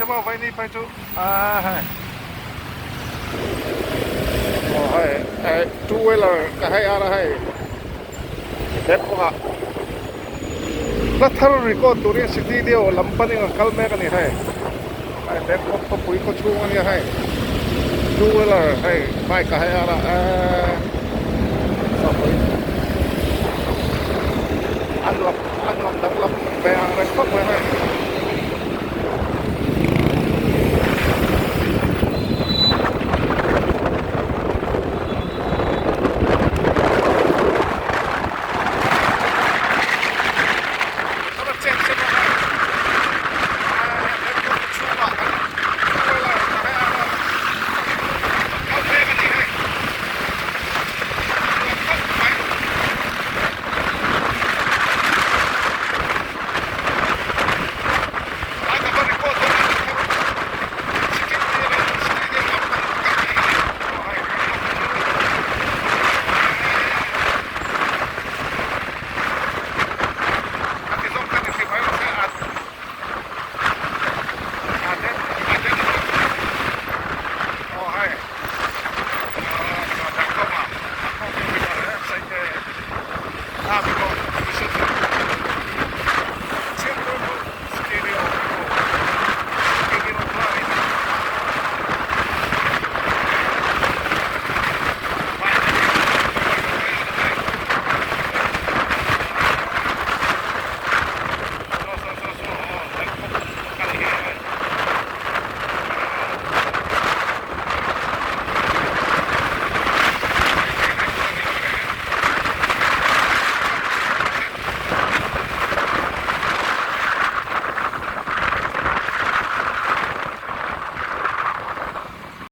siam a vaini phei chu aa hei aw hei eh two wheeler ka hei ar a hei he kawngah hla thar record turin studio lam panin an kal mek a ni hei hei he khawpui khaw chhung a nia hei two wheeler hei bike a hei ar a eee.